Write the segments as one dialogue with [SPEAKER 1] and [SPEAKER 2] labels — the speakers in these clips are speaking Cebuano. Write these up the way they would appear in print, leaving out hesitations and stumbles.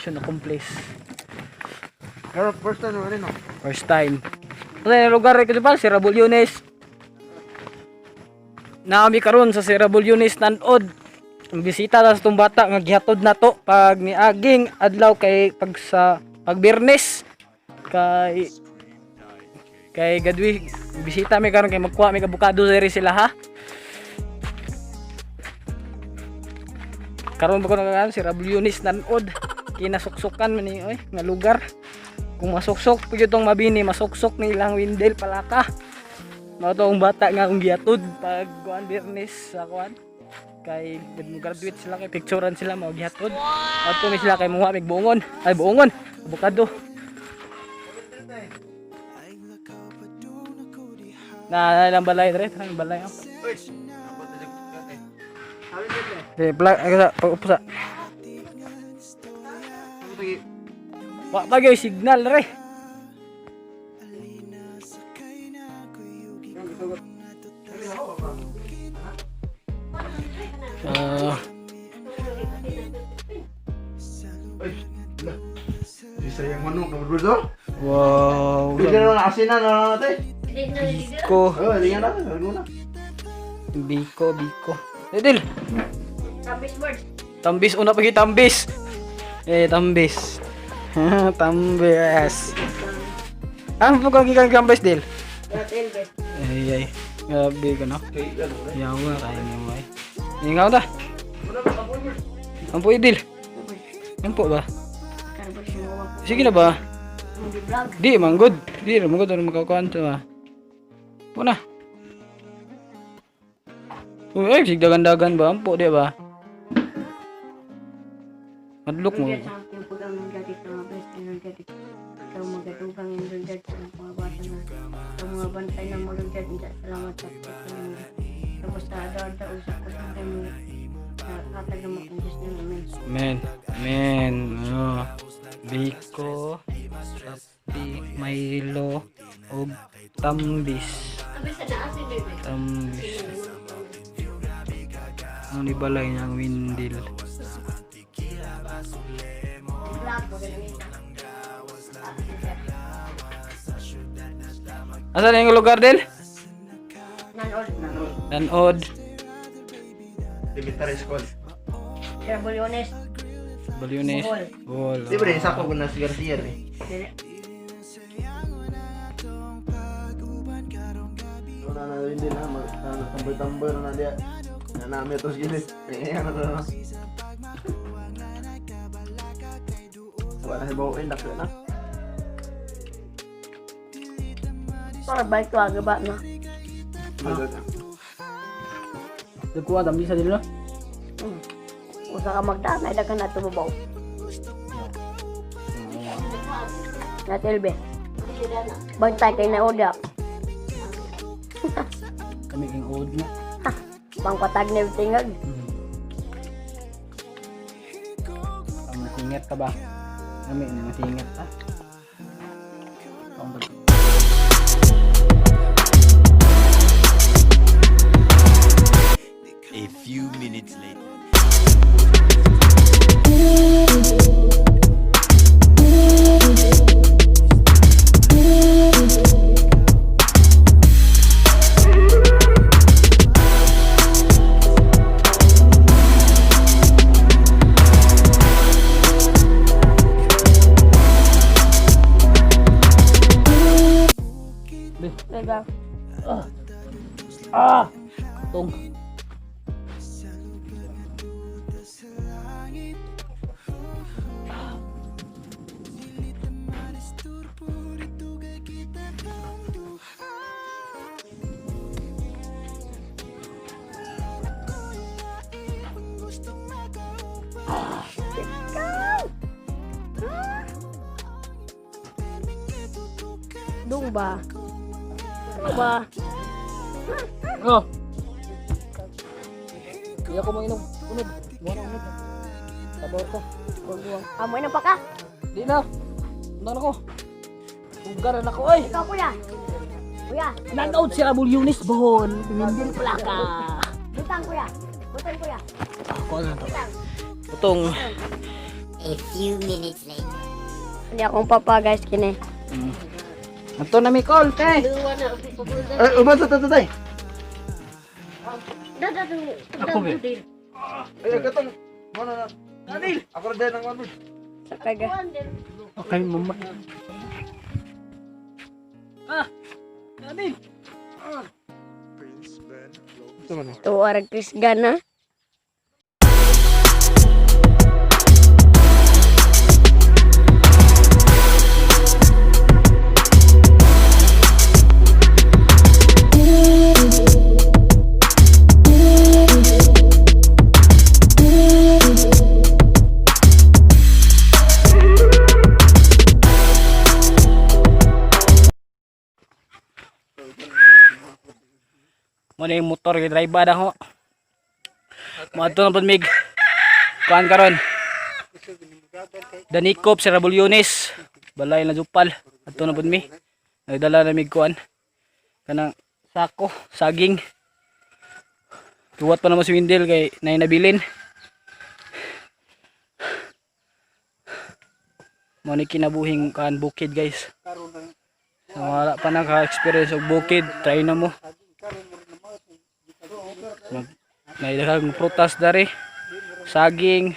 [SPEAKER 1] Mission accomplished.
[SPEAKER 2] Pero first time naman rin, no?
[SPEAKER 1] First time. Ano yung lugar ko ba? Sierra Bulyones. Naami karon sa Sierra Bulyones nanod. Ang bisita ta sa tong bata nga gihatod na to pag niaging adlaw kay pag sa pag Biyernes kay kay Gadwi bisita mi karon kay magkuha mi abukado diri sila ha. Karon ba ko nang si Rabulyonis nanod kinasuksukan man ni oy nga lugar. Kung masuksok pud itong mabini, masuksok ni ilang windel palaka. Mao to ang bata nga akong gihatod pag kuan Biyernes sa kuan kay mo graduate sila kay picturean sila mao gihatod. Adto mi sila kay muha mig buongon. Ay buongon, abukado. Na na lang balay dire, tara ang balay oh.
[SPEAKER 2] Uy! Abot na dyan. Sabi din eh.
[SPEAKER 1] Di plug ay sa pag-upo sa.
[SPEAKER 2] Sige.
[SPEAKER 1] Wa pa gyud signal re. Ah,
[SPEAKER 2] Uy! Wala. Di sayang manok na bro.
[SPEAKER 1] Wow.
[SPEAKER 2] Bigyan na lang asinan na lang natin.
[SPEAKER 1] Biko,
[SPEAKER 2] Oh, di nga na. Ano na?
[SPEAKER 1] biko, biko. Edil,
[SPEAKER 3] Tambis birds.
[SPEAKER 1] tambis una pagi tambis. Eh, tambis. Tambis. Ah, po kang gikan tambis dil. Ay ay. Grabe ka no.
[SPEAKER 2] Kay ano eh.
[SPEAKER 1] Yawa kaya niyo mo ay. Ingaw ta. Ampo idil. Ampo ba? Sige na ba? Di man good. Di ra man good ano makakuan to ba. Po na. Uy, ay sigdagan-dagan ba ampo di ba? Madlok mo.
[SPEAKER 3] Mga bantay na mo Lord, salamat sa pagkakas. Tapos sa ada-ada usap ko sa kanya sa katag na mga Diyos na namin.
[SPEAKER 1] Amen. Amen. Ano? Biko, Tapi, Milo, og Tambis. Tambis. Ang nibalay niyang windil. Asa na yung lugar, Del?
[SPEAKER 3] Nanod.
[SPEAKER 1] Nanod.
[SPEAKER 2] Elementary school.
[SPEAKER 3] Sir Bulyones.
[SPEAKER 1] Balyones.
[SPEAKER 3] Bohol.
[SPEAKER 1] Bohol.
[SPEAKER 2] Di ba rin sako ko na si Garcia eh.
[SPEAKER 3] Dili.
[SPEAKER 2] Wala na rin din ha. Tambay-tambay na dia. Na namin ito gilid. Eh, ano na. Wala na bawin daklo na.
[SPEAKER 3] Para balik ko aga ba na.
[SPEAKER 2] Ano na?
[SPEAKER 1] Nagkuha, tambis sa dilo.
[SPEAKER 3] Usa ka magdaan ay daghan na tumabaw. Natilbe. Bantay kay na oda.
[SPEAKER 1] Kami king old na.
[SPEAKER 3] Pangpatag na yung tingag.
[SPEAKER 1] Ang matingat ka ba? Kami na matingat ka. Ang
[SPEAKER 4] A few minutes later.
[SPEAKER 3] Teka.
[SPEAKER 1] Ah! Tong.
[SPEAKER 3] Dung ba? Ano ba?
[SPEAKER 1] Oh. Hindi ako manginom. Unod. Buwan unod. Tabaw ko.
[SPEAKER 3] Amoy na pa ka?
[SPEAKER 1] Di na. Undan ako. Ugar na ako ay.
[SPEAKER 3] Ikaw kuya. Kuya.
[SPEAKER 1] Nanood si Rabul Yunis Bohol. Pimindil plaka.
[SPEAKER 3] Butang kuya. Butang kuya.
[SPEAKER 1] Ako na to.
[SPEAKER 3] Butang.
[SPEAKER 1] Utong.
[SPEAKER 5] A few minutes later.
[SPEAKER 3] Hindi akong papa guys kini.
[SPEAKER 1] Ato na mi call, te.
[SPEAKER 2] Ay, uban sa tatay.
[SPEAKER 1] Ako be.
[SPEAKER 2] Ay, katong. Ano na?
[SPEAKER 1] Daniel.
[SPEAKER 2] Ako rin din ang ano.
[SPEAKER 3] Sa kaga.
[SPEAKER 1] Okay, mama. Ah. Daniel.
[SPEAKER 2] Ito man eh.
[SPEAKER 3] Tuwarag Chris Gana.
[SPEAKER 1] Mo na yung motor kay driver na ho. Mo na pud mig. Kuan karon. Danikop si Rabulyones. Balay na jupal. Adto na pud mi. Nagdala na mig kuan. Kanang sako, saging. Tuwat pa naman si Windel kay nay nabilin. Mo ni kinabuhing kan bukid, guys. So, wala pa naka-experience og bukid, try na mo. Naidaghang prutas dari, saging.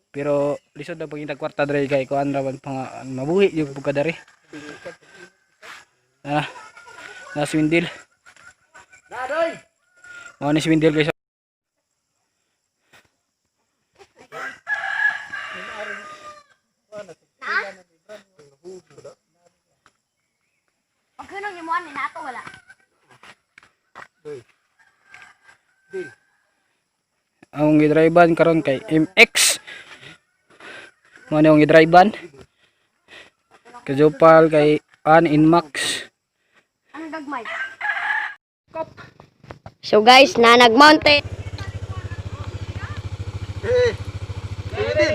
[SPEAKER 1] Pero lisod na pagintag kwarta dari kay kuan ra man pa nga mabuhi jud pud ka dari. Ah, na si Windil. Mao ni si Windil, guys.
[SPEAKER 3] Pag hunong imo ani na ako wala.
[SPEAKER 1] Ang gidriban karon kay MX. Mao ni ang gidriban. Kajopal kay An Inmax.
[SPEAKER 3] Ang gagmay. So guys, na nag-mountain.
[SPEAKER 2] Eh. Din.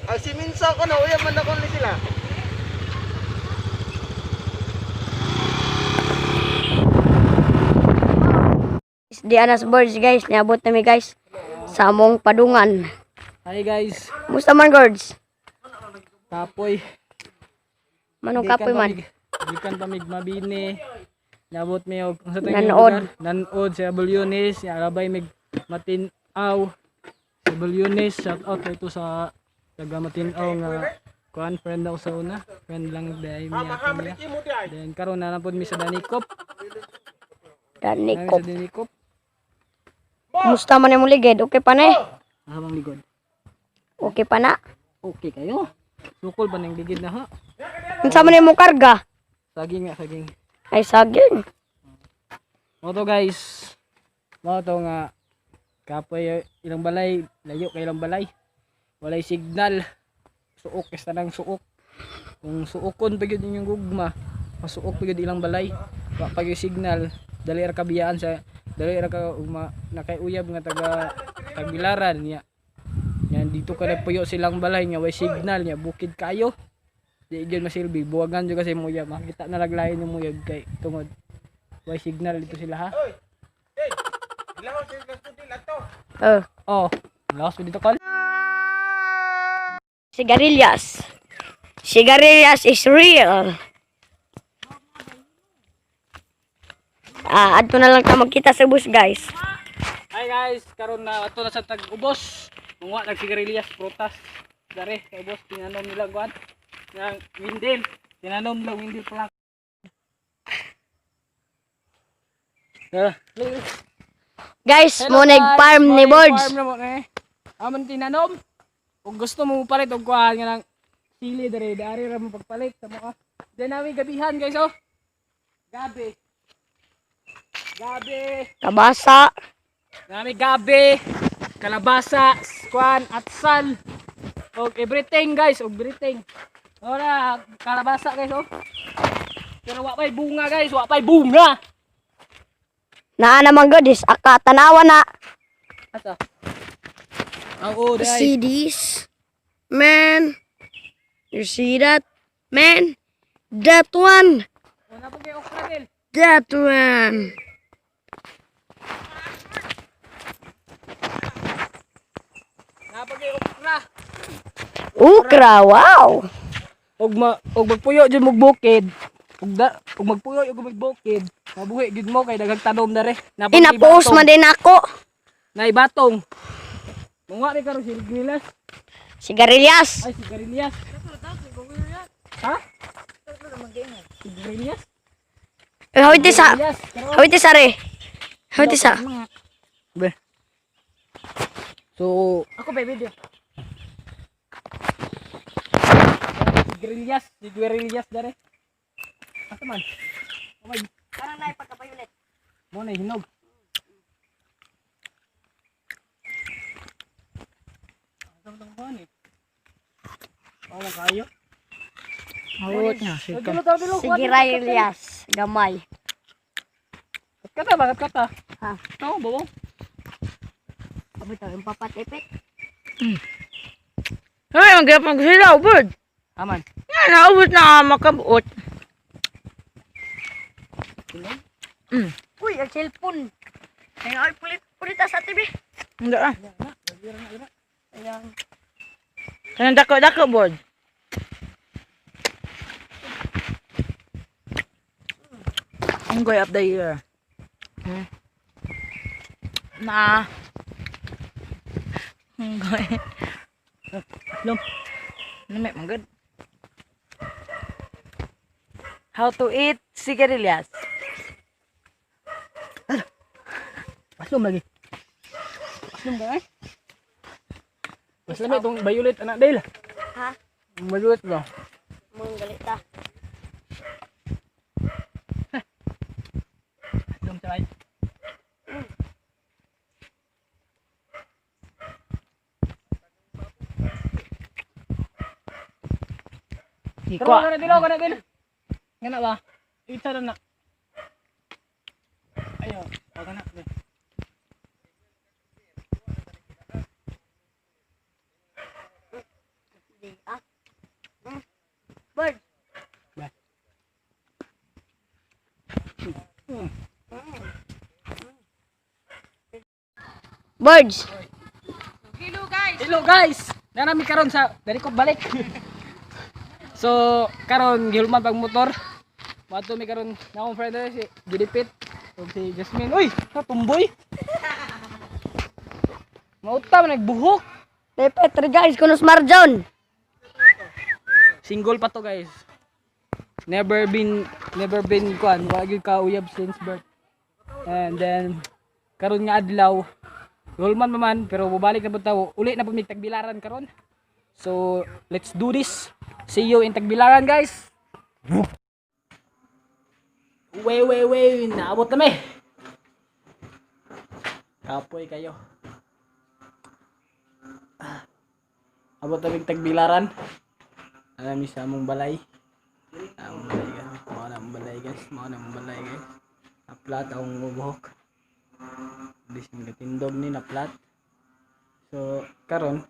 [SPEAKER 2] Ang si Minsa ko na uyab man ako ni sila.
[SPEAKER 3] Di anas birds guys, niabot na mi guys sa among padungan.
[SPEAKER 1] Hi guys,
[SPEAKER 3] Musta man guards?
[SPEAKER 1] kapoy.
[SPEAKER 3] Manong kapoy man.
[SPEAKER 1] Gikan pa mig Mabini. Nabot mi og unsa tawag
[SPEAKER 3] Nanood.
[SPEAKER 1] lugar? Nanood sa Bulyones, alabay mig Matinaw. Sa Bulyones, shout out ito sa taga Matinaw nga kuan, friend ako sa una. Friend lang dai mi ato niya. Then karon na napod mi sa Danikop. Nami
[SPEAKER 3] Danikop.
[SPEAKER 1] sa Danikop.
[SPEAKER 3] Musta man imong ligid? Okay pa na eh.
[SPEAKER 1] Asa bang ligod?
[SPEAKER 3] Okay pa na.
[SPEAKER 1] Okay kayo. Sukol ba ning ligid na ha?
[SPEAKER 3] Unsa man imong karga?
[SPEAKER 1] Saging nga, saging.
[SPEAKER 3] Ay saging.
[SPEAKER 1] Mo to guys. Mo to nga kapoy ilang balay, layo kay ilang balay. Walay signal. Suok is tanang suok. Kung suokon pa gyud inyong gugma, masuok pa gyud ilang balay. Wa pa gyud signal, dali ra kabiyaan sa dali ra ka ugma nakay uyab nga taga Tagbilaran niya. Yan dito ka nagpuyo silang balay nga way signal niya, bukid kayo. Di gyud masilbi, buwagan jud kasi muyab, makita na laglain yung muyab kay tungod way signal dito sila ha.
[SPEAKER 3] Oh,
[SPEAKER 1] Oh, laos ko dito call.
[SPEAKER 3] sigarilyas. Sigarilyas is real. Ah, adto na lang ta magkita sa bus guys.
[SPEAKER 1] Hi guys, karon na ato na sa tag-ubos. Mungwa nagsigarilyas prutas. Dare, kay boss tinanom nila guan. Yang windel, tinanom nila windel pala. Ah,
[SPEAKER 3] Guys,
[SPEAKER 1] hello
[SPEAKER 3] mo nag
[SPEAKER 1] guys,
[SPEAKER 3] farm
[SPEAKER 1] mo
[SPEAKER 3] ni
[SPEAKER 1] ni
[SPEAKER 3] Birds.
[SPEAKER 1] Farm na mo eh. Amon tinanom. Kung gusto mo palit og kuan nga nang sili dare, dari ra mo pagpalit sa mo. Diyan namin gabihan guys oh. Gabi. Gabi.
[SPEAKER 3] Kabasa.
[SPEAKER 1] Nami gabi, kalabasa, squan, atsal. Og everything guys, og everything. Ora, kalabasa guys oh. Pero wa pa'y bunga guys, wa pa'y bunga.
[SPEAKER 3] Naa naman god is aka tanawa na.
[SPEAKER 1] Asa? Oo, dai.
[SPEAKER 3] See this? Man. You see that? Man. That one.
[SPEAKER 1] Wala po kay okra del.
[SPEAKER 3] That one.
[SPEAKER 1] Napag Napagay okra.
[SPEAKER 3] Ukra, wow.
[SPEAKER 1] Og ma og magpuyo jud mo bukid. Og da og magpuyo og magbukid, mabuhi gid mo kay daghang tanom dere.
[SPEAKER 3] Inapost man din ako.
[SPEAKER 1] Nay batong. Munga ni karon si Gilas.
[SPEAKER 3] Sigarilyas.
[SPEAKER 1] Ay, sigarilyas. Ha? Sigarilyas?
[SPEAKER 3] Eh, hawite sa.
[SPEAKER 1] Sigarilyas. Karon.
[SPEAKER 3] Hawite sa re. Hawite sa.
[SPEAKER 1] Be. So,
[SPEAKER 5] Ako ba video?
[SPEAKER 1] sigarilyas, sigarilyas dere. Asa man? Oh my,
[SPEAKER 3] Parang na pagkapayulit.
[SPEAKER 1] mo na hinog. Asa man tong kuan eh? Oh, kayo.
[SPEAKER 5] Hawot nga.
[SPEAKER 3] Sigarilyas. Gamay.
[SPEAKER 1] Kata ba? Kata.
[SPEAKER 3] Ha?
[SPEAKER 1] Oo, bawang.
[SPEAKER 3] Abo to, yung papatipit.
[SPEAKER 5] Ay, magyapon ko sila, ubod.
[SPEAKER 1] Aman.
[SPEAKER 5] Nga, naubod na ka makabuot.
[SPEAKER 3] Uy, ang cellphone. Ay, ay, pulit, pulit sa TV.
[SPEAKER 5] Hindi ah.
[SPEAKER 3] Ayan.
[SPEAKER 5] Kanang dako-dako, bod. Unggoy of the year. Hmm? Na. Unggoy.
[SPEAKER 1] Lom.
[SPEAKER 5] Nami, manggod. How to eat sigarilyas.
[SPEAKER 1] Aslom lagi. Aslom ka eh. Mas lami itong violet anak Dale.
[SPEAKER 3] Ha?
[SPEAKER 1] Ang violet ba?
[SPEAKER 3] Mong galit ta.
[SPEAKER 1] Aslom sa ay.
[SPEAKER 5] Hiko.
[SPEAKER 1] Pero kana dilo kana dilo. Ngana ba? Ita na na. Ayo, o kana. Dil.
[SPEAKER 3] Di, ah. Bird.
[SPEAKER 1] Ba.
[SPEAKER 3] Birds.
[SPEAKER 1] Hello guys. Nanami karon sa dali ko balik. So karon gihulman pag motor. Mato mi karon na akong friend dali, si Gilipit ug si Jasmine. Uy, tumboy. Mauta man nagbuhok.
[SPEAKER 3] Pepe, tara guys, kunos Marjon.
[SPEAKER 1] Single pa to guys. Never been kuan, wa gyud ka uyab since birth. And then karon nga adlaw, Rolman pa man pero bubalik na pud tawo. Uli na pud mig Tagbilaran karon. So, let's do this. See you in Tagbilaran, guys. Wey, wey, wey, naabot na mi. Kapoy kayo. Ah. Abot na mig Tagbilaran. Alam sa among balay. Among balay guys. Mao na among balay guys. Mao na among balay guys. Naplat akong buhok. Bisin gatindog ni naplat. So karon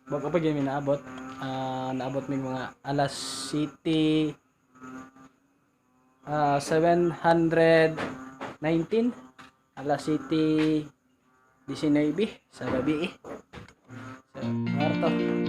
[SPEAKER 1] bago pa gyud mi naabot. Ah, naabot mig mga alas city 719, alas city 19 sa gabi eh. So, marto.